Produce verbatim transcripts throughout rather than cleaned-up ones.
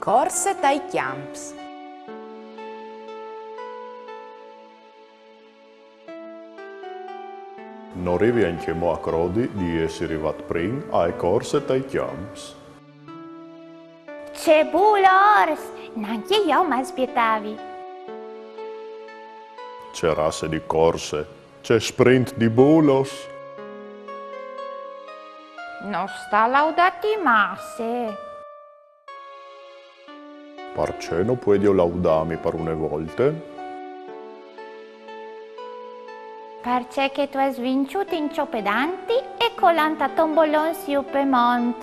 Corse tai cjamps. No rivi ancjemò a crodi di jessi rivât prin ae corse tai cjamps. Ce bulos! Nancje jo mi spietavi. Ce raze di corse, ce sprint di bulos! No sta laudâti masse. Parcè no puedio laudâmi par une volte? Parcè che tu âs vinçût in cjope dantî e colant a tombolons jù pe mont.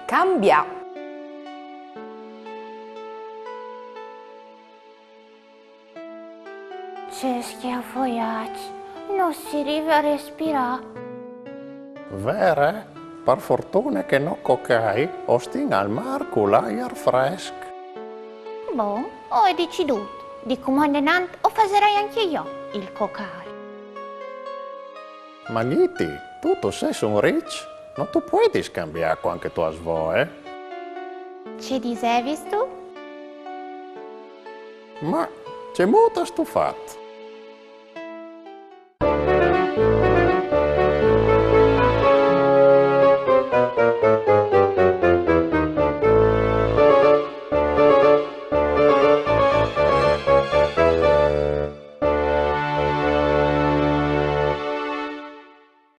Cambiâ. Ce scjafoiaç, no si rive a respirâ. Vere? Par fortune che no cocai, o stin al mâr cul aiar fresc. Bon, o ai decidût. Di cumò indenant o fasarai ancje jo il cocâr. Ma Ghiti, tu tu sês un riç, no tu puedis cambiâ cuant che tu âs voie. Ce disevistu? Ma cemût âstu fat?